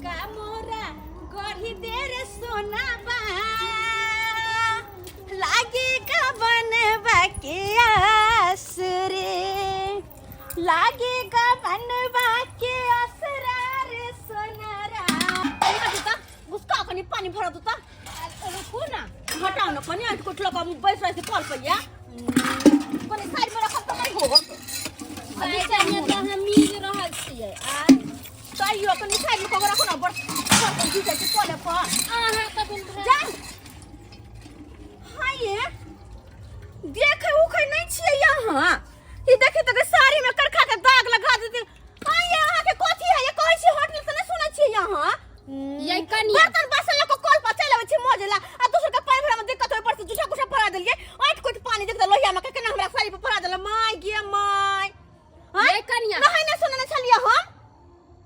का मोरा गढ़ी दे रे सोना बा लागे का बनवा के आस रे, लागे का बनवा के असरा रे सोनारा। देता गुस्का कनी पानी भरा देता। रुकू ना, हटाओ ना कनी, आज कुछ लोग बैस रहे कल पर या कनी साइड में रखब त नहीं हो। साइड में तऽ हम मिल रहल छियै आ तैयो कनी साइड में कऽ रखो ना, बड़ बड़ घी जाइ छै कले पर। अहाँ तऽ बिन जा हाँ, ये देखे उखे नहीं छियै यहाँ। ई देखे तऽ साड़ी में करखा के दाग लगा देते। हाँ, ये अहाँ के कथी है? ये कहै छी होटल से नहीं सुनै छियै यहाँ। ये कनिया बर्तन बासन लऽ कऽ कल पर चलि अबै छी मौज ला, आ दोसर के पानि भरा में दिक्कत होय पर से जूठा कुठा पड़ा देलियै। आँट कुट पानी देख लोहिया में के केना हमरा साड़ी पर पड़ा देल। My गे my. हाँ? ये कनिया नहाय नहि सुनने छलियै हम।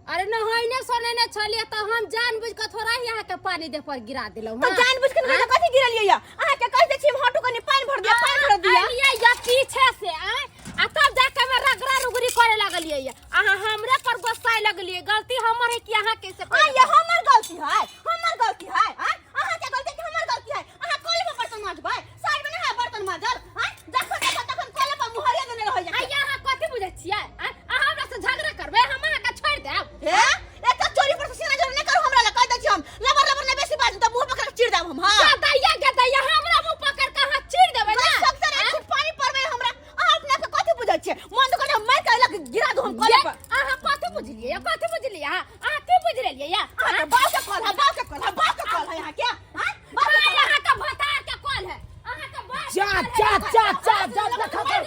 अरे नहाइने सोनेने छलियै तऽ हम जानबूझ कऽ थोड़ा ही अहाँके पानी देह पर गिरा देलहुँ। तऽ जानबूझ के नहाय कथी गिरलियै या? अहाँ के कहि दै छी हम हटू, कनि पानि भर दिया, पानि भर दिया। आलियै या पीछे से आय, आ तब जाके हम रगड़ा रुगड़ी करे लगलियै या। अहाँ हमरे पर गुस्साए लगलियै। गलती हमर है कि अहाँ कैसे? आ ये हमर गलती है, हमर गलती है। आ अहाँ के गलती कि हमर गलती है? अहाँ कल पर बर्तन माजबै, साइड में नहीं है बर्तन माजल। आ जखन जखन तखन कल पर मुहरिया देने रहै। आ अहाँ कथी बुझै छियै? आय, अहाँ हमरा से झगड़ा करबै, हम अहाँके छोड़ि देब? हे, एक तऽ चोरी पर से सीना जोर नहीं करू हमरा ला, कह दै छी हम। लबर लबर नहीं बेसी बाजू तऽ मुंह पकड़ के चीर देब हम। हां, दैया के दैया, हमरा मुंह पकड़ के अहाँ चीर देबै ना? सबसे रे छूट पानी पड़बै हमरा। अहाँ अपना के कथी बुझै छियै? मन तऽ करे मार के लग गिरा दू हम कले पर। अहाँ कथी बुझलियै? कथी बुझलियै अहाँ? अहाँ की बुझि लेलियै या? अहाँ के बाप के कल है, बाप के कल है, बाप के कल है यहाँ के। हां, बाप के कल है। अहाँ के भतार के कल है, अहाँ के बाप के जा कल है। जा जा जा जा देखा कर।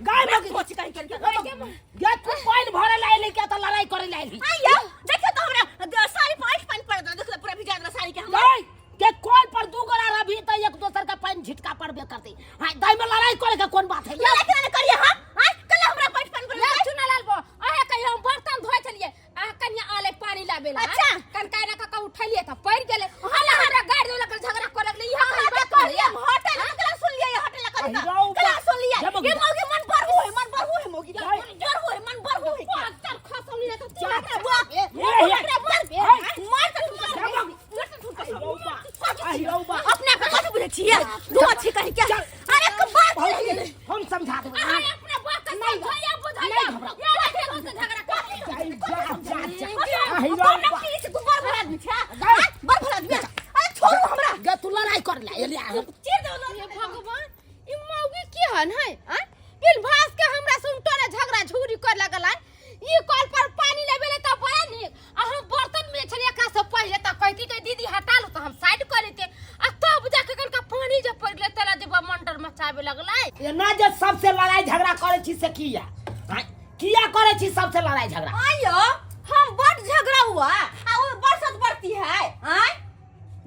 गाय में कोची कहीं के गे तू पानि भरे ला एली क्या तऽ लड़ाई करे ला एली? आइया देखियो तो हमरा साड़ी पर ऐठ पानी पड़त, देखियो पूरा भिजा देला साड़ी के हमरा। गाय के कोल पर दू गोरा रभी तऽ एक दोसर के पानि झिटका पड़बे करतै। हाय, दाइ में लड़ाई करे के कोन बात है? लड़ाई केना ने करिए हम? हां, कल हमरा पैठ पानी पड़त। ले चुनालाल बो, अहाँ कहियो हम बर्तन धोइ छलियै, अहाँ कनिया आले पानी लाबे ला। अच्छा। कनकाइ ना कका उठलियै तऽ पड़ि गेलै। हला हमरा गाड़ि देलक, झगड़ा करे लगलै। इहा अहाँ के कहलिए हम होटल में कला सुन लियै, होटल करी अहि रौ बा। कला सुन लियै। जब ये मौगी मन बरहु है, मन बरहु है, मौगी मन बरहु है, मन बरहु है। पातर खसौनी ने तऽ जा, तू बुआ ए, मार ए, मार ए, मार त ठुका, जब मार त ठुका। अहि रौ बा, अहि रौ बा। अपने के कथी बुझै छियै? दू अच्छी कहीं के। अरे कबार भौजी, हम समझा देबै। अहाँ अपना बाप के समझाइया बुझाइया। नहीं घबराउ। या लड़के से झगड़ा कर। जा जा जा जा, अहि रौ तोरा बा। की छै? तू बड़ भला आदमी छै, हां, बड़ भला आदमी। अरे छोड़ू हमरा। गे तू लड़ाई कर ला एली आ। चीर दो। हे भगवान, ई मौगी की हन है? आय बिल भास के हमरा से उनटोरे झगड़ा झुगड़ी कर लगल हन। ई कल पर पानी लेबे ले तऽ बड़ा नीक, आ हम बर्तन में छलियै एकरा से पहिले तऽ कहती के दीदी हटा लो तऽ हम साइड कर लेते, आ तब जाके कनका पानी जे पड़ गेलै तला जे मंडर मचाबे लगलै। एना जे सबसे लड़ाई झगड़ा करे छी से किया? आँय, किया करे छी सबसे लड़ाई झगड़ा? आयो हम बड़ झगड़ा हुआ आ वो बरसत बढ़ती है आय।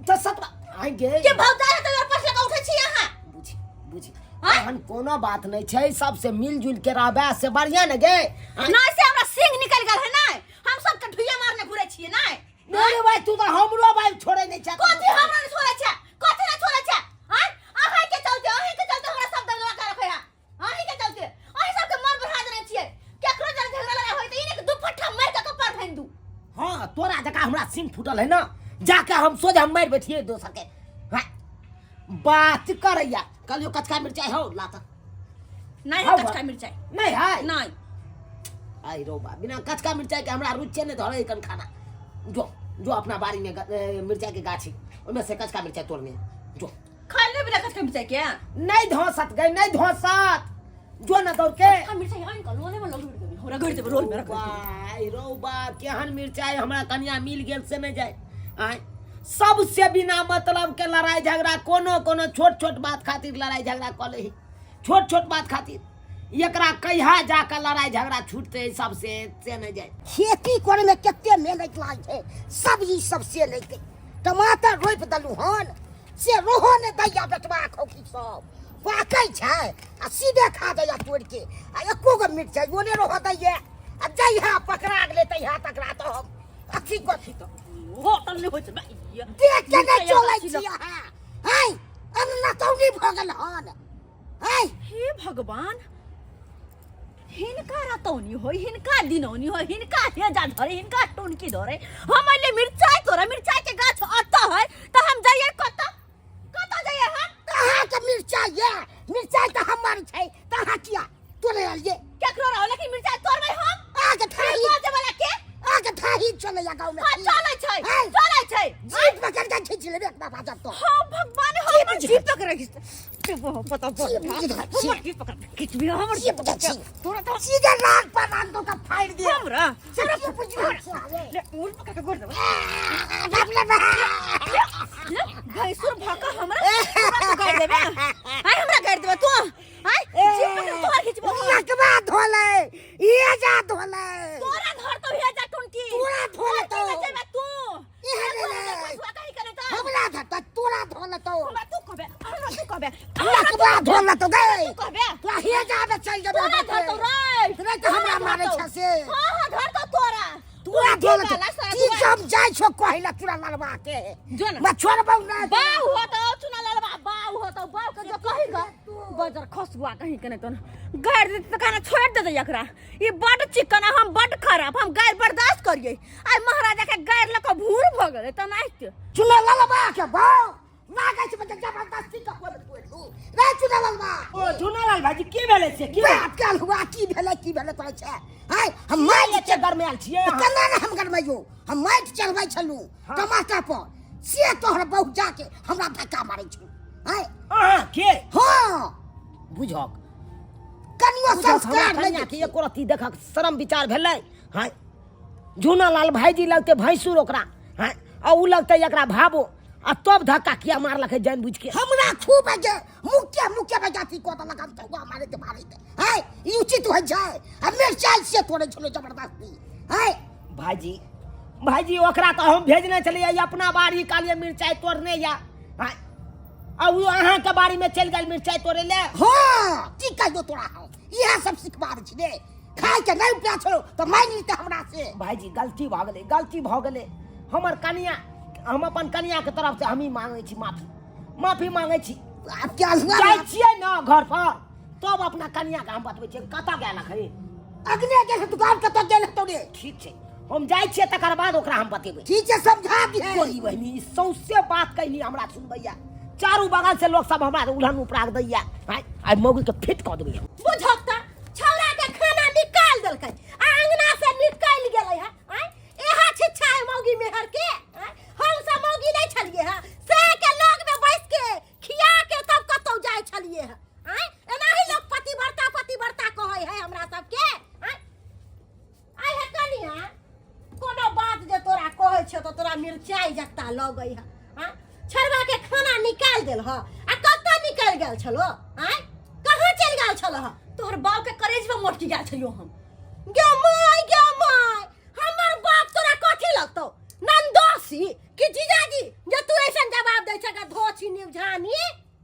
तऽ सब आइ गे के भौजा है तऽ पर से उठै छी अहाँ। बुझी बुझी। आँय? एहन कोनो बात नहीं छै, सबसे मिलजुल के रहबे से बढ़िया ने गे। आँय? ना से हमरा सिंह निकल गेल है ना, हम सबके ढुइया मारने घुरै छियै ना। नहीं रे भाई, तू तो हमरो भाई छोड़े नहीं छै। कथी हमरा नहीं छोड़ै छै? कथी नहीं छोड़ै छै? आय, अहाँ के चलते, अहीं के चलते हमरा सब दंगा कर रखे है। अहीं के चलते अहीं सबके मन बढ़ा देने छियै। केकरो जरा झगड़ा लड़ाई होय त ई ने कि दू फट्ठा मारि के कपार भांगि दू। हाँ, तोरा जका हमरा सिंह फूटल है ना, जाके हम सोझ हम मारि बैठिए दोसर के। हाँ, बात करैया कहलियो कचका मिर्चाई हौ लाता। नहीं हौ है कचका बा। मिर्चाई। नहीं है? नहीं। आई रो बा, बिना कचका मिर्चाई के हमरा रुचे नहीं धरे कन खाना। जो जो अपना बाड़ी में मिर्चाई के गाछी ओमे से कचका मिर्चाई तोड़ने जो। खाइ ले बिना कचका मिर्चाई के। नहीं धोसत गई, नहीं धोसत, जो ना दौड़ के। कचका मिर्चाई आन के लोने में लगड़ देबे, हमरा गड़ देबे रोल में रख देबे। आई रो बा, केहन मिर्चाई हमरा कनिया मिल गेल से नहीं जाए। आय सबसे बिना मतलब के लड़ाई झगड़ा, कोनो कोनो छोट छोट बात खातिर लड़ाई झगड़ा कऽ लेही, छोट छोट बात खातिर। एकरा कहिया जाके लड़ाई झगड़ा छूटते सबसे से नहीं जाए। खेती करे में कते मेहनत लागै छै, सब्जी सब से लैके टमाटर रोपि देलहुँ हन से रोहो ने दैया बेटवा खौकी, सब पाकै छै आ सीधे खा दैया तोड़ि के, आ एको गो मिरचाइयो ने रहऽ दैया। आ जहिया पकड़ा गेलै तहिया तकरा तऽ हम अथी कथी तऽ होटल नहि होइ छै बा, ई देख के नहि मिरचाइ चलै अथी छी अहाँ। है अन्नतौनी भऽ गेल हन। है हे भगवान, हिनका रतौनी होय, हिनका दिनौनी होय, हिनका हेजा धरे, हिनका टुनकी धरे। हम अइले मिरचाई तोरा मिरचाई के गाछ अतऽ है तऽ हम जाइए कतऽ कतऽ जाइए हम? अहाँके मिरचाई ये मिरचाई तऽ हमर छै, तऽ अहाँ किया तोड़े एलियै? केकरो रहो लेकिन मिरचाई तोड़बै हम। अहाँके थाही बाजे वाला के अहाँके थाही चलैया गाँव में। हाँ, चलै छै, है। चलै छै। जीप पकड़ के खींच लेबै अपना बाजब तो। हाँ भगवान, हमर जीप पकड़ खींच पता जीप खींच। हमर जीप पकड़ खींचबी हमर जीप खींच। तोरा तो सीधे नाक पर राख दो का फाड़ दिया। हमरा से की बुझल छै? ले उल पकड़ के गोड़ देबै। बाप रे बाप। ले भैंसुर भका हमरा हमरा तू गाड़ देबे? आय हमरा गाड़ देबे तू? आय जीप पकड़ तोहर खींचबो। नकबा धोले ये जा धोले। तोरा धर तो हे जा टुनकी। तोरा धोले तो। जेबे तू। इहे ले ले। भैंसुआ कहीं करे त हमरा धर त तोरा धोले तो। हमरा तू कहबे, हमरा तू कहबे। नकबा धोले तो गए तू कहबे। तोरा हे जा बे चल जेबे। तोरा धर तो रे। रे त हमरा मारे छ से। हां हां धर तो तोरा। तोरा धोले तो वाला सारा की दुआ। जब जाय छो कहिला तोरा लड़वा के जो ना। मैं छोड़बौ ना। बाऊ होतो चुना ललबा, बाऊ होतो बाऊ के जो कही ग बजर खसुआ कहीं के नहीं तो गाड़ दे त खाना छोड़ दे दे एकरा। ई बड चिकन हम बड खराब, हम गाड़ बर्दाश्त करिए। आइ महाराजा के गाड़ लक भूर भ गेलै त नाहित। चुना ललबा के बाऊ लागै छै बच्चा जबरदस्ती के बोल बोलू रे चुना ललबा। ओ झुनालाल भाईजी की भेलै से की बात काल हुआ की भेलै की भेलै कहै छै? हाय हम मारि के गरमायल छियै तऽ अहाँ? केना ने हम गरमैयो? हम माटि चढ़बै छलहुँ टमाटर पर, से तोहर बहु जाके हमरा धक्का मारै छौ। हाय अहाँ के हाँ बुझक कनियो बुझक हमरा संस्कार नहि कनिया के एको रत्ती देखक शरम विचार भेलै? हाय झुनालाल भाईजी लगते भैंसुर ओकरा, हाय आ उ लगते एकरा भाबो, आ तब धक्का किया मारलकै जानि बुझि के? हमरा खूब जे मुख्य मुख्य बजाती को देलक हम तो मारे के मारे के। हाय ई उचित होइ छै? आ मिरचाई से तोड़ै छलो जबरदस्ती। हाय भाईजी भाईजी ओकरा तऽ हम भेजने छलियै अपना बाड़ी कालिए मिरचाई तोड़ने या, हाय आ उ अहाँके बाड़ी में चलि गेल मिरचाई तोड़े ले। हाँ की कहियो तोरा, हम इएह सब सिखबाबै छी रे। खाय के नहि उपजा छलो तऽ मानि लिते हमरा से। भाईजी गलती भऽ गेलै, गलती भऽ गेलै हमर कनिया। हम अपन कनिया के तरफ से हमही मांगै छी माफी, माफी मांगै छी। आब क्या हुआ? जाइ छियै ने घर पर तब अपना कनिया के हम बतबै छियै कतऽ गेल हखन। अगने गेल हेतौ, दुकान कतऽ गेल हेतौ रे? ठीक छै हम जाइ छियै तकर बाद ओकरा हम बतेबै। ठीक छै समझा दिहे। तोरी बहिनी ई सौंसे बात कहनी हमरा सुनबैया, चारू बगल से लोग सब हमरा उल्हन उपराग दैया। आइ आइ मौगी के फिट कऽ देबै हम। बुझक त छौड़ा के खाना निकाल देलकै आ अंगना से निकलि गेलै है। आँय एहा छिच्छा है मौगी मेहर के। आँय हम सब मौगी नहीं छलिए है से के लग में बैस के खिया के तब कतौ जाय छलिए है। आँय एनाही लोग पतिव्रता पतिव्रता कहै है हमरा सबके। आँय आइ हे कनिया कोनो बात जे तोरा कहै छियौ तऽ तोरा मिरचाइ जत्ता लगै है। आँय छड़वा के खाना निकाल देल ह आ कतऽ निकलि गेल छलो? आँय कहाँ चलि गेल छल ह? तोहर बाप के करेज में मोटकी गेल छलियो हम। गे my गे my, हमर बाप तोरा कथी लगतौ? नंदोसी कि जीजाजी जे तू ऐसन जवाब दै छह धोछी निवझानी?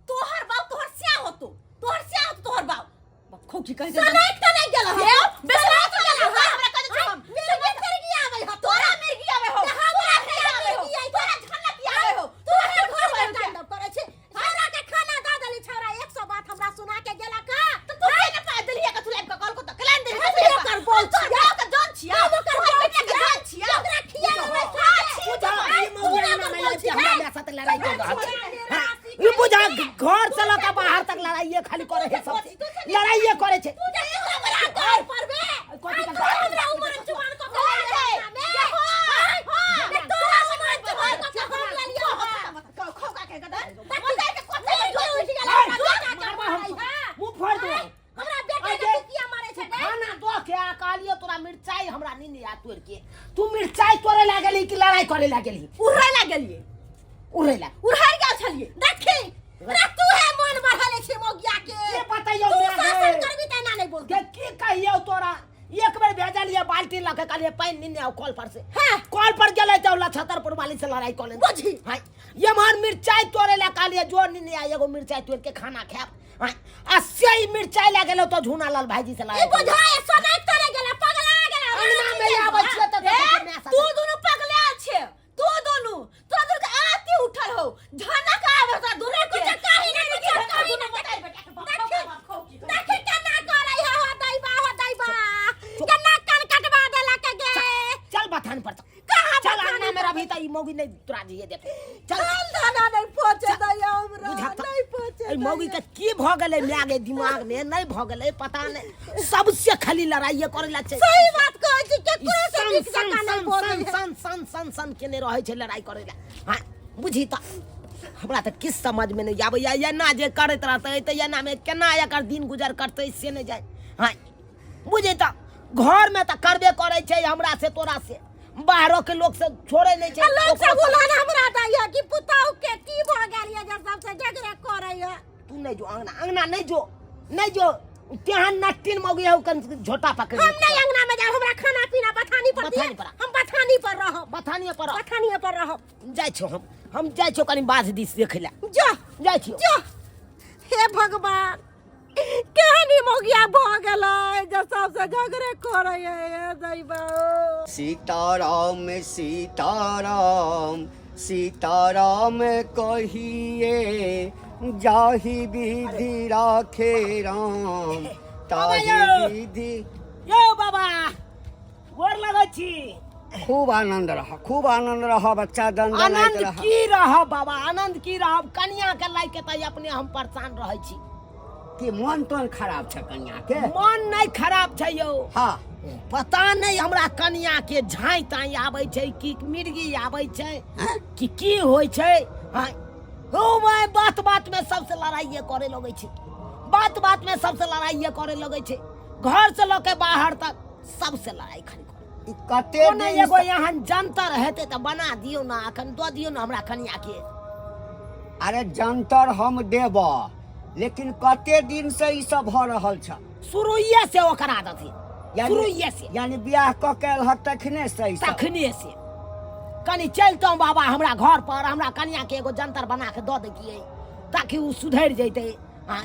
तोहर बाप तोहर स्या होतो, तोहर स्या होतो तोहर बाप। बाप खोखी कहि दे। सनक त नहीं गेल ह। हे, बेसरात सनक गेल ह। हमरा कह दे हम। मिर्गी मिर्गी आबै ह तोरा मिर्गी आबै हो। हमरा तोरा मिर्गी आबै हो। आई तोरा झलक आबै हो। तोरा घर में तांडव करै छै। छौड़ा के खाना दऽ देली, छौड़ा 100 बात हमरा सुना के गेला का। तो तू के ना पाय देलिए कथु लाइब के कल को त कलान देली। हम ओकर बोल तोहर छियै। बाप के जान छियै। हम ओकर तोहर बोल बेटा के छियै। जान छियै। ओकरा खियाबै बुझा छै। ई मौगी अंगना में आबि के हमरा माय साथे लड़ाई कऽ रहल छै। हाँ, ई बुझा घर से लऽ के बाहर तक लड़ाइए खाली करै है, सब लड़ाइए करै छै। तू जे हमरा घर पर बे कथी आइ तोरा हमरा उमर चुमान कऽ के लऽ गेलै। हां हां तोरा उमर चुमान कऽ के हम लेलियौ हँ। मुँह फोड़ दे हमरा बेटा के तू किया मारै छै? खाना दो के आ कहलियो तोरा मिरचाई हमरा नींद आ तोड़ के तू मिरचाई तोड़े लागली कि लड़ाई करे लागली? उड़ै लागलिए, उड़े लाग उड़ै गेल छलिए। देखी रे तू है मन बढ़ले छै मौगिया के। के बतैयौ तू माय शासन गे? करबी त एना नहीं बोलतै। के की कहियौ तोरा? एक बेर भेजलिए बाल्टी लऽ के कहलिए पानि नीने आउ कल पर से। हाँ। कल पर गेलै तऽ लछतरपुर वाली से लड़ाई कऽ लेने। बुझी। हाँ एम्हर मिरचाई तोड़े ला कहलिए जो नीने आ एगो मिरचाई तोड़ के खाना खायब। हाँ आ से ई मिरचाई लए गेलौ तऽ झूना लाल भाईजी से ई लड़ाई कऽ लेने। बुझाय सनक तरे गेला पगला गेला। अंगना में आबै छियै तऽ देखै छियै माय साथे। तू दुनू पगलायल छै, तू दुनू तोरा दुनू के आरती उठल हो, झनक आबै तोरा दुनू के। कुछ कही ना, कुछ कही ना। बताइ बेटा के बाप देखी खौ की देखी केना करै है। हो दैबा हो दैबा, बथान पर चल। कहाँ चल बथानी अंगना में पर? रही त ई मौगी नहीं तोरा दिए देते। चल। चल दाना नहीं पहुंचे दैया हमरा बुझत नहीं पहुंचे एहि मौगी के की भऽ गेलै माय के दिमाग में नहीं भऽ गेलै पता नहीं सबसे खाली लड़ाइए करै ला छै। सही बात कहै छी ई केकरो से सन नीक सन जकाँ नहीं सन बोलै सन है। सन सन सन सन केने रहै छै लड़ाइ करै ला। हाँ बुझी तऽ हमरा तऽ किछु समझमे नहि आबैया एना जे करैत रहतै तऽ एनामे केना एकर दिन गुजर करतै से नहि जाय। हाँ बुझी तऽ घरमे तऽ करबे करै छै हमरा से तोरा से बाहरो के लोक सब छोड़े नहि छै। आ लोक सब ओकरो उलान हमरा दैया कि पुतहु के की भऽ गेल ये जे सबसे झगड़ा करैया। तू नहीं जो अंगना अंगना नहीं जो नहीं जो तेहन नट्टिन मौगी हौ कन झोटा पकड़ हम नहीं अंगना में जाब हमरा खाना पीना बथानी पर दिए बथानी पर। हम बथानी पर रहब बथानिए पर रह। बथानिए पर रहब। जाइ छौ हम जाइ छौ कनि बाध दिस देखै लए। जो जाइ छियौ। जो हे भगवान केहन ई मौगिया भऽ गेलै जे सबसे झगड़े करैया हे दैबा। सीताराम सीताराम सीताराम कहिए जाहि विधि राखे राम ताहि विधि। यौ बाबा गोर लगै छी। खूब आनंद रह खूब आनंद रह बच्चा दन आनंद रह। की रहब बाबा आनंद की रहब कनिया के लय के तऽ अपने हम परेशान रहै छी। कि मन तन खराब छै कनिया के? मन नहीं खराब छै यौ। हाँ पता नहीं हमरा कनिया के झाँइ ताँइ आबै छै कि मिर्गी आबै छै कि की होइ छै। हाँ हो मैं बात बात में सबसे लड़ाइए करे लगै छै बात बात में सबसे लड़ाइए करे लगै छै घर से लऽ के बाहर तक सबसे लड़ाई खाली करे। ई कते कोनो दिन एगो एहन जंतर हेतै तऽ बना दियौ ना अखन दऽ दियौ ना हमरा कनिया के। अरे जंतर हम देब लेकिन कते दिन से ई सब भऽ रहल छ? शुरुए से ओकर आदत है शुरुए से। यानी बियाह कऽ के एल हत तखने से ई सब? तखने से। कनि चलतहुँ बाबा हमरा घर पर हमरा कनिया के एगो जंतर बना के दऽ दैतियै ताकि ओ सुधरि जैतै। हाँ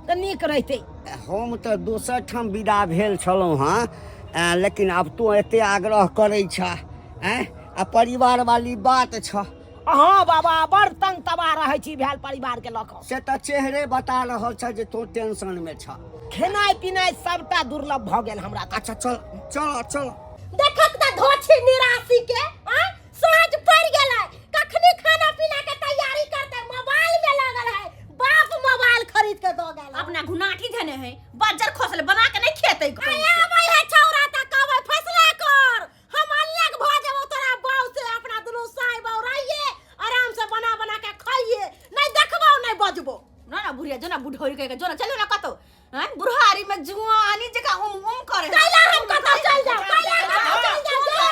तऽ नीक रहितै। हम तऽ दोसर ठाम विदा भेल छलहुँ हँ लेकिन आब तू एते आग्रह करै छह आँय आ परिवार वाली बात छह। हाँ बाबा बड़ तंग तबाह रहै छी भेल परिवार के लऽ कऽ। से तऽ चेहरे बता रहल छ जे तू टेंशन में छह। खेनाइ पिनाइ सबटा दुर्लभ भऽ गेल हमरा तऽ। अच्छा चल चल चल। देखक तऽ धोछी निराशी के आँय साँझ पड़ि गेलै कखनी खाना पीना के तैयारी करतै मोबाइल में लागल है बाप मोबाइल खरीद के दऽ गेल। अपना घुनाठी धने है बज्जर खसल बना के नहीं खेतै। आय आबै है छौरा तऽ कहबै फैसला कर हम अलग भऽ जेबौ तोरा बाऊ से अपना दुनू साई बाऊ रहिए आराम से बना बना के खाइए नहीं देखबौ नहीं बजबो। ना ना बुढ़िया जो ना बुढ़ोरी कह के जो ना चलो ना कतौ हैं बुढ़ारी में जुआनी जका उम उम करे। कैला हम कतौ चल जाओ कैला कतौ चल जाओ जो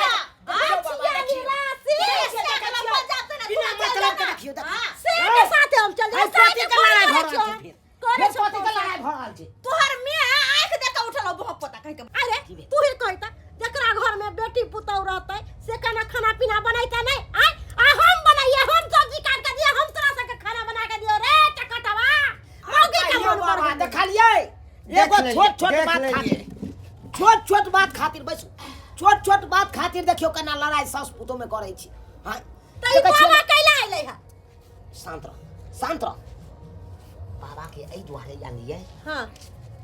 निराशी बिना मतलब के देखियौ देखियौ। से के साथे हम चल जाओ है पति के लड़ाई भऽ रहल छै फिर। करे फेर पति के लड़ाई भऽ रहल छै। तोहर में आंख देख के उठल बहुत पता कह के। अरे तू ही कहता जकरा घर में बेटी पुतहु रहतै से केना खाना पीना बनैतै नहीं आय आ हम बनाइए हम सब्जी काट के दिए हम तोरा सबके खाना बना के दियो रे चकटवा मौगी के यौ मन बाबा पर देखलियै एगो देख लेलियै, छोट छोट देख बात लेलियै। खातिर छोट छोट बात खातिर बैसू छोट छोट बात खातिर देखियौ केना लड़ाई सास पुतोह में करै छी। हाँ त ई बाबा कैला अइलै है? शांत रह शांत रह। बाबा के एहि दुआरे आनलियै। हाँ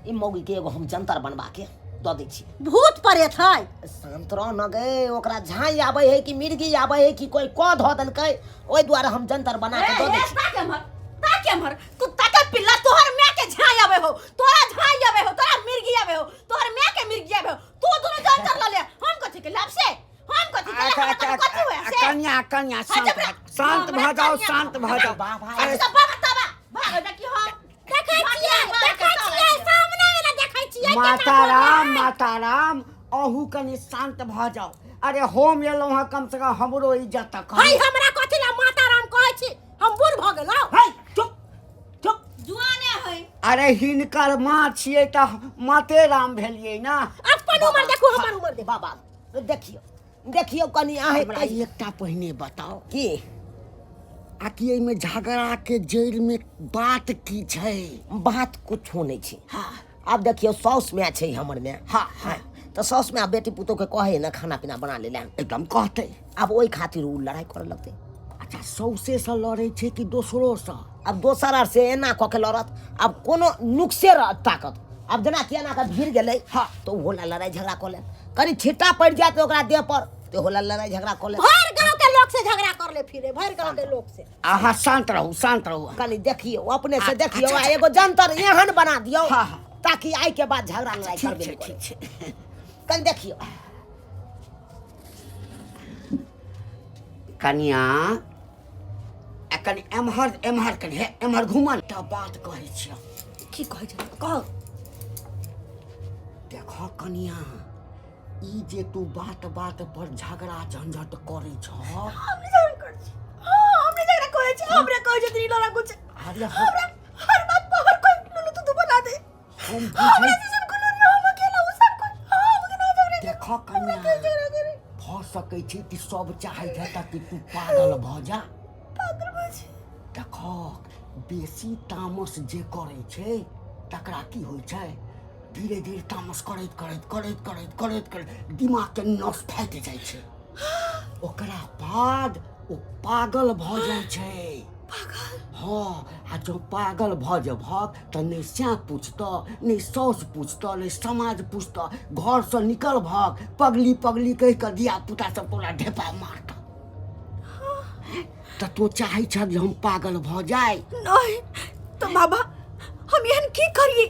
ई मौगी के एगो हम जंतर बनवा के दऽ दै छी। भूत प्रेत है। शांत रह न गे ओकरा झाँइ आबै है कि मिर्गी आबै है कि कोई कऽ धऽ देलकै ओहि दुआरे हम जंतर बना के दऽ दै छी। ताके हमर कुत्ता के पिल्ला तोहर माय के झाँइ आबै हो तोरा झाँइ आबै हो तोरा मिर्गी आबै हो तोहर माय के मिर्गी आबै हो तू दुनू जंतर लऽ ले हम कथी के लाभ से हम कथी के अच्छा लाभ अच्छा कथी हुए से। कन्या कन्या हाँ, शांत जबरा। शांत भऽ जाओ शांत भऽ जाओ। बाबा अरे सब बाबा तबा भाग जा कि हम देखै छियै देखै छियै सामने वाला देखै छियै माता राम माता राम अहू कनि शांत भऽ जाओ। अरे हम एलहुँ हँ कम से कम हमरो इज्जत तक। है हमरा कथी ला माता राम कहै छी हम बूढ़ भऽ गेलहुँ। है चुप चुप जुआने है। अरे हिनकर माँ छियै तऽ माते राम भेलियै ना। अपन उमर देखू हमर उमर देखू। बाबा देखियौ देखियौ कनि अहाँ हमरा एकटा पहिने बताओ की आ कि एहिमे झगड़ा के जड़ि में बात की छै? बात कुछो नहीं छै। हाँ आब देखियौ साउस माय छै हमर माय। हाँ हाँ तऽ साउस माय बेटी पुतोह के कहै ने खाना पीना बना ले एकदम कहतै। आब ओहि खातिर ओ लड़ाई करे लगतै। अच्छा सौसे से लड़ै छै कि दोसरो से? आब दोसर आर से एना कऽ के लड़त आब कोनो नुक्से ताकत आब जेना कि एना कऽ भिड़ गेलै। हाँ तऽ ओहो लए लड़ाई झगड़ा कऽ लेत कनि छिट्टा पड़ि जायत ओकरा देह पर तो होला लड़ाई झगड़ा कऽ ले। भर गांव के लोग से झगड़ा कर ले फिरे, भर गांव के लोग से। अहाँ शांत रहू, शांत रहू। कनी देखियौ, अपने से देखियौ, आ एगो जंतर एहन बना दियौ हाँ, हाँ। ताकि आइ के बाद झगड़ा लड़ाई ठीक करबे छै, नहि ठीक करे। छै। कनी देखियौ। कनिया, आ कनि एम्हर एम्हर कनि, हे एम्हर घुमल एकटा बात कहै छियौ। की कहै छै, कह। देख कनिया, ई जे तू बात बात पर झगड़ा झंझट करै छह। हम नहीं झगड़ा करै छी। हाँ, हम नहीं झगड़ा करै छी। हमरा कहै छथिन ई लड़ा कुछ। अरे हम हमरा हर बात पर हर कोई लुलु तुतु बना दे। हम हमरा बुझै जैसन कोई नहीं, हम अकेला हूँ सब कोई। हाँ, हम केना झगड़ा देख करी? हमरा कनिया, के झगड़ा करी? भऽ सकै छै कि सब चाहैत हेतह कि तू पागल भऽ जा। पागल भऽ जा। देख, बेसी तामस जे करै छै तकरा की होइ छै, धीरे धीरे तामस करैत करैत करैत करैत करैत करैत दिमागके नस फाटि जाइ छै। ओकरा बाद ओ पागल भऽ जाइ छै। हँ, आ जँ पागल भऽ जेबहक तऽ नहि सैं पूछतऽ, नहि साउस पूछतऽ, नहि समाज पूछतऽ। घरसँ निकलबहक पगली पगली कहि कऽ धिया पुता सब तोरा ढेपा मारतऽ। तऽ तोँ चाहै छह जे हम पागल भऽ जाय? नहीं तो बाबा, हम एहन की करिए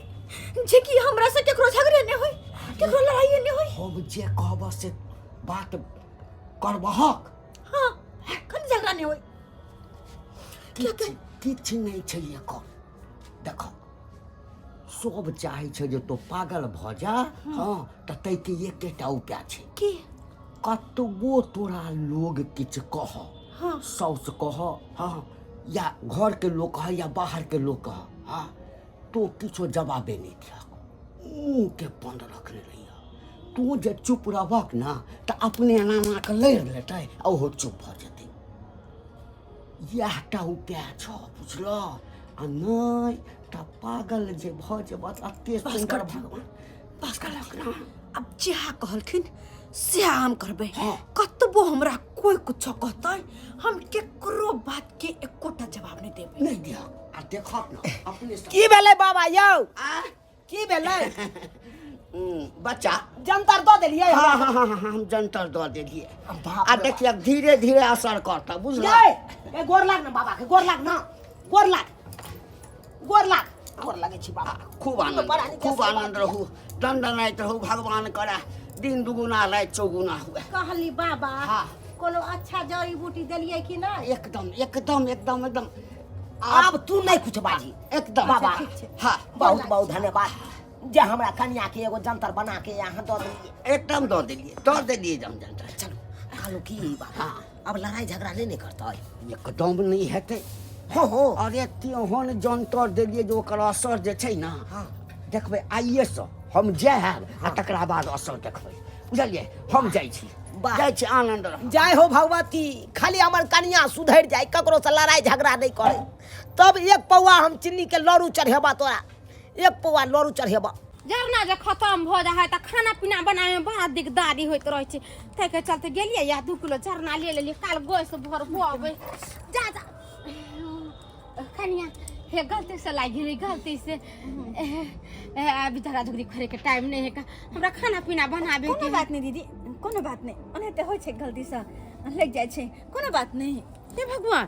जे कि हमरा से केकरो झगड़े नहीं होई, केकरो लड़ाई नहीं होई? हम जे कहबह से बात करबहक? हाँ, कनी झगड़ा नहीं होई। किछु किछु नहि छै एकर। देख, सब चाहै छै जे तोँ पागल भऽ जा। हँ, तऽ ताहिके एकेटा उपाय छै। की? कतबो तोरा लोग किछु कह, हाँ। साउस कह, हाँ, या घरके लोग कह या बाहरके लोग कह, हाँ, तो किछो जवाबे नहि दिहक। मुँहके बंद रखने रहिह। तू जे चुप रहबक ने तऽ अपने एना एना कऽ लड़ि लेतै आ ओहो चुप भऽ जेतै। इएह टा उपाय छह, बुझलह? आ नहि तऽ पागल जे भऽ जेबह तऽ एते बस सुन्दर कर दियौ। भगवान बस कर कहलक ना। अब जेहा कहलखिन सेहा हम करबै। हाँ। कतबो हमरा कोई कुछो कहतै, हम केकरो बात के एकोटा जवाब नहीं देबै। नहि दिहक आ देखक ने अपने से। की भेलै बाबा यौ? आ? की भेलै? बच्चा जंतर दऽ देलियै? हाँ हाँ हाँ हाँ, हम जंतर दऽ देलियै। बाप आ रे। देखिए, धीरे धीरे असर करता, बुझल? ये ए गोर लाग ने बाबा के, गोर लाग ना, गोर लाग, गोर लाग, गोर लागै छी बाबा। खूब आनंद बड़ा रहू, नीक खूब आशीर्वाद आनंद रहू, दनदनाइत रहू। भगवान करे दिन दुगुना राति चौगुना हुए। कहली बाबा, हाँ। कोनो अच्छा जड़ी बूटी देलियै कि नहि? एकदम एकदम एकदम एकदम। आब तू नहीं कुछ बाजी। एकदम। बाबा। ठीक छै। हाँ। बहुत बहुत धन्यवाद जे हमरा कनिया के एगो जंतर बना के यहाँ दऽ देलियै। एकदम दऽ देलियै, दऽ देलियै एकदम जंतर। चलू, कहलहुँ की बाबा, हाँ। अब लड़ाई झगड़ा नहीं ने करतै? एकदम नहि हेतै। हो हो। अरे तेहन जंतर देलियै जे ओकर असर जे छै ने, हाँ। देखबै। आइएसँ हम जायब आ तकरा बाद असर देखबै, बुझलियै? हम जाइ छी। वाह। जाइ छी, आनन्द रहू। जय हो भगवती, खाली हमर कनिया सुधरि जाय, ककरो से लड़ाई झगड़ा नहीं करे, तब एक पौआ हम चीनी के लड़ू चढ़ेबा तोरा, एक पौआ लड़ू चढ़ेबा। जरना जे खतम भऽ जाइ है तऽ खाना पीना बनाबैमे बड़ा दिकदारी होइत रहै छै, ताहिके चलते गेलियै या 2 किलो जरना ले लेलियै। काल्हि गैस भरबबै। जा जा कनिया, हे गलती से लागि गेलै, गलती से। अभी झगड़ा झगड़ी करे के टाइम नहीं है का, हमरा खाना पीना बनाबे कोनो के। बात नहीं दीदी, कोनो बात नहीं, ओनाहिते होइ छै, गलती से लागि जाइ छै, कोनो बात नहीं। हे भगवान,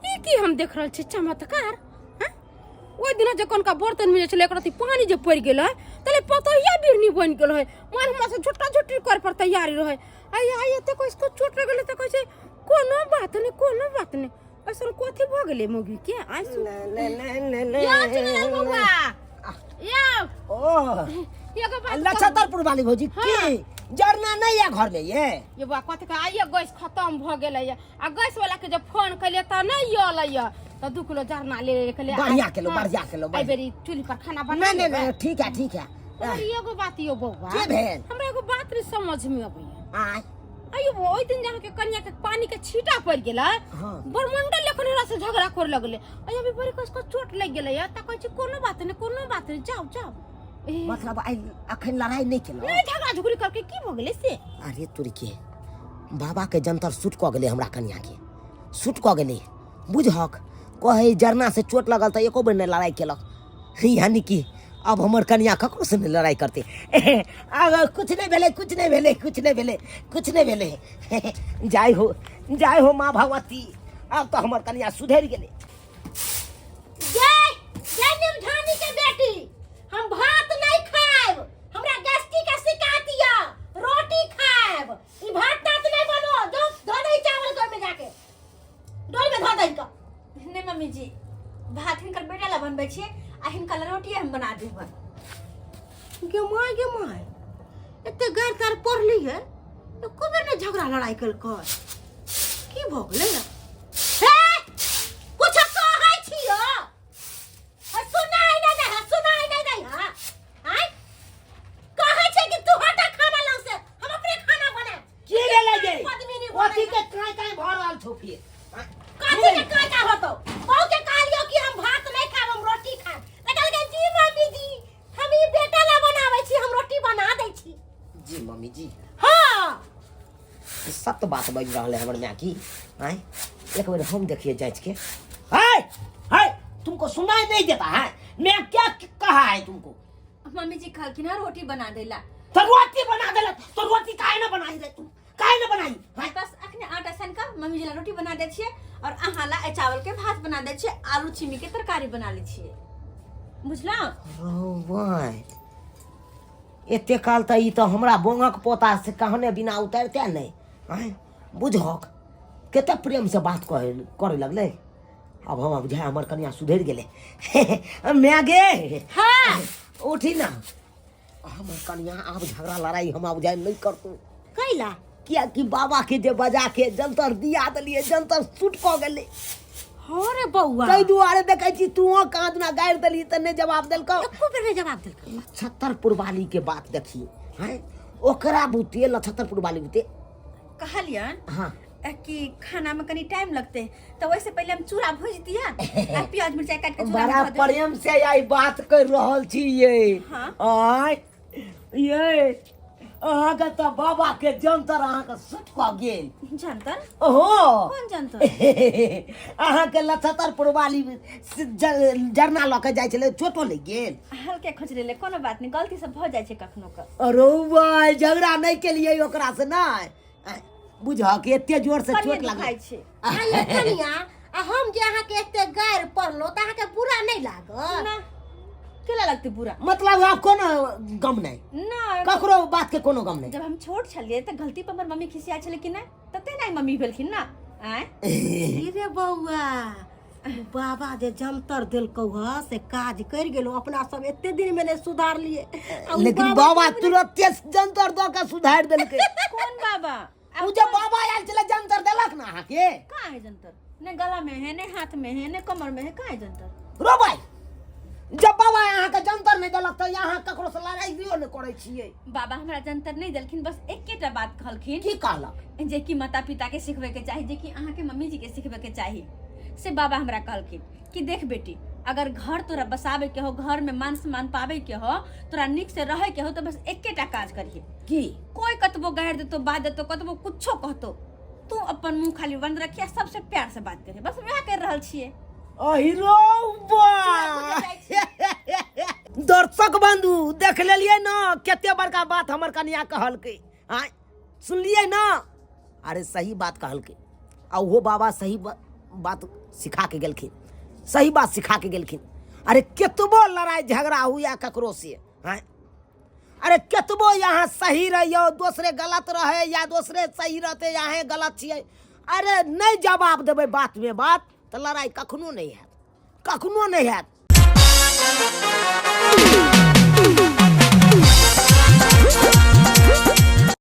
ई की हम देख रहल छी चमत्कार? हाँ? ओहि दिना जे कनका बर्तन मिले छलै, एकरा पानी जे पड़ि गेलै तले पतोहिया बिरनी बनि गेल है। मन हमरा से झुट्टा झुट्टी करे पर तैयारी रहे। आइ आइ एते कोइ इसको चोट लग गेलै तऽ कहै छै कोनो बात नहीं, कोनो बात नहीं। ऐसन कथी भऽ गेलै मौगी के? आइ सुन यौ चुनलाल बौआ, यौ। ओ एगो बात कहू। नक्षत्रपुर वाली भौजी, की जरना नहीं है घर में ये? ये बौआ, कथी कह, आइए गैस खतम भऽ गेलै आ गैस वाला के जब फोन केलियै तऽ नहि अयलै, तऽ 2 किलो जरना ले ले के। बढ़िया केलहुँ, बढ़िया केलहुँ, एहि बेरी चूल्ही पर खाना बना नहीं नहीं लेबै। नहीं, ठीक है, ठीक है। मगर एगो बात यौ बौआ। की भेल? हमरा एगो बात नहीं समझ में अबैया। आय? आइयो ओहि दिन जहाँ के कन्या के पानी के छींटा पड़ गेलै, हाँ। बरमंडल लेखन हमरा से झगड़ा करे लगलै। आइ अभी बड़ी कस चोट लागि गेलै, तऽ कहै छै कोनो बात नहीं, कोनो बात नहीं, जाओ जाओ। ए, मतलब आइ अखन लड़ाई नहीं केलहुँ? नहीं, झगड़ा झुगड़ी करके की भऽ गेलै से? अरे तुरके बाबा के जंतर सूट कऽ गेलै, हमरा कनिया के सूट कऽ गेलै। बुझहक, कहै जरना से चोट लगल तऽ एको बेर नहि लड़ाई केलक, यानी कि आब हमर कनिया ककरो से नहि लड़ाइ करतै। आब कुछ नहि भेलै, कुछ नहि भेलै, कुछ नहि भेलै, कुछ नहि भेलै। जाय हो, जाय हो माँ भगवती, आब तऽ हमर कनिया सुधरि गेलै। जय जय निमझानी के बेटी, हम भात नहीं खाएब, हमरा गैस्ट्रिक के शिकायत या, रोटी खाएब। ई भात तात नहीं बनो, जो धो दही चावल को में जाके डोल में धो दही का। नहीं मम्मी जी, भात हिनकर बेटा ला बनबै छियै आ हिनका ला रोटी हम बना देबन। गे my, गे my, एते गैर तार पढ़ली है, एको बेर ने झगड़ा लड़ाई केलकै, की भऽ गेलै? हे, कुछ कहै छियो, हे सुनाई नहि दै है, सुनाई नहि दै है। आँय, कहै छै कि तू हटा खाना लग से, हम अपने खाना बनाएब। की भेलै गे? पद्मिनी। कथी के काँय काँय भऽ रहल छौ फिर? कथी के काँय काँय होतौ? बहू के कहलियो कि हम भात नहि खाएब, हम रोटी खाएब, तऽ कहलकै जी मम्मी जी, हम ई बेटा ला बनाबै छी, हम रोटी बना दै छी। जी मम्मी जी। हाँ। सत्य बात बाजि रहल है हमर माय की। आँय, एक बेर हम देखिए जाँच के। हाय हाय, तुमको सुनाई नहीं देता है मैं क्या कहा है तुमको? मम्मी जी कहलखिन हँ रोटी बना देला। तो रोटी बना देला तो रोटी काहे ना बनाई रे तू, काहे ना बनाई? हाय। बस अखने आटा सान कऽ मम्मी जी ला रोटी बना दै छियै और अहाँ ला चावल के भात बना दै छियै, आलू छिमी के तरकारी बना लै छियै, बुझलहुँ? रौ भाइ, एते काल तऽ ई तऽ हमरा बोंगक पोता से कहने बिना उतरिते नहि। आँय बुझहक कते प्रेम से बात कहे करे लगलै। आब हम बुझाय हमर कनिया सुधरि गेलै। माय गे। हाँ। उठी ना, हमर कनिया आब झगड़ा लड़ाई हमरा बुझाय नहि करतौ। कैला? कियाकि बाबा के जे बजा के जंतर दिया देलियै, जंतर सूट कऽ गेलै। हाँ रे बौआ, ताहि दुआरे देखै छी तूहो काँच ना गारि देली तऽ नहि जवाब देलकौ, एको बेर नहि जवाब देलकौ। नक्षत्रपुर वाली के बात देखी हैं, ओकरा बुते नक्षत्रपुर वाली बुते कहलियन हाँ कि खाना में कनी टाइम लगते, तो वैसे पहले हम चूड़ा भूज दिया आ प्याज मिर्चाई काट के चूड़ा में बड़ा धऽ देबै। प्रेम से आई बात कर रहल छी ये। हाँ। आय ये अहाँके तऽ बाबा के जंतर अहाँके सुट कऽ गेल। जंतर? ओहो। कोन जंतर? अहाँके लछतर पुरवाली जरना लऽ के जाइ छलै, चोटो लागि गेल। हल्के खोजले ले, कोनो बात नहीं, गलती से भऽ जाइ छै कखनो के। अरे भाई, झगड़ा नहि केलियै ओकरा से नहि, बुझह कि एते जोर से कनिये चोट लागल दुखाइ छै। आ ये कनिया, आ हम जे अहाँके एते गारि पढ़लहुँ तऽ अहाँके बुरा नहि लागल? ना, केला लगतै बुरा? मतलब आब कोनो गम नहि? ना, ककरो बात के कोनो गम नहि। जब हम छोट छलियै तऽ गलती पर हमर मम्मी खिसिया छलै कि नहि, तते नहि मम्मी भेलखिन ना। आँय ई रे बौआ, बाबा जे जंतर देलकौ ह से काज करि गेलौ। अपना सब एते दिन में नहि सुधारलियै, आ उ लेकिन बाबा तुरते जंतर दऽ के सुधारि देलकै। कोन बाबा? उ जे बाबा आयल छलै, जंतर देलक ना अहाँके? कहाँ है जंतर? ने गला में है, ने हाथ में है, ने कमर में है, कहाँ है जंतर? रो भाई, जब बाबा अहाँके जंतर नहि देलक तऽ अहाँ ककरो से लड़ाइयो नहि करै छियै। बाबा हमरा जंतर नहि देलखिन, बस एकेटा बात कहलखिन। की कहलक? जे कि माता पिता के सिखबै के चाही, जे कि अहाँके मम्मी जी के सिखबै के चाही। से बाबा हमरा कहलखिन कि देख बेटी, अगर घर तोरा बसाबे के हो, घर में मान सम्मान पाबे के हो, तोरा नीक से रहे के हो, तो बस एकेटा काज करिहे। की? कोई कतबो गारि देतो, बात देतो, कतबो कुछो कहतो, तू अपन मुंह खाली बंद रखिए, सबसे प्यार से बात करिहे। बस वएह कर रहल छियै। अहिरो बा, दर्शक बंधु देख लेलियै ना कते बड़का बात हमर कनिया कहलकै। आँय सुनलियै ना? अरे सही बात कहलकै, आ ओहो बाबा सही बात सिखा के गेलखिन, सही बात सिखा के गेलखिन। अरे केतबो लड़ाई झगड़ा हुआ ककरो से, आँय अरे केतबो यहाँ सही रहियो, दोसरे गलत रहे या दोसरे सही रहते, यहाँ गलत छियै, अरे नहीं जवाब देबै बात में बात तऽ लड़ाई कखनो नहीं हैत, कखनो नहीं हैत।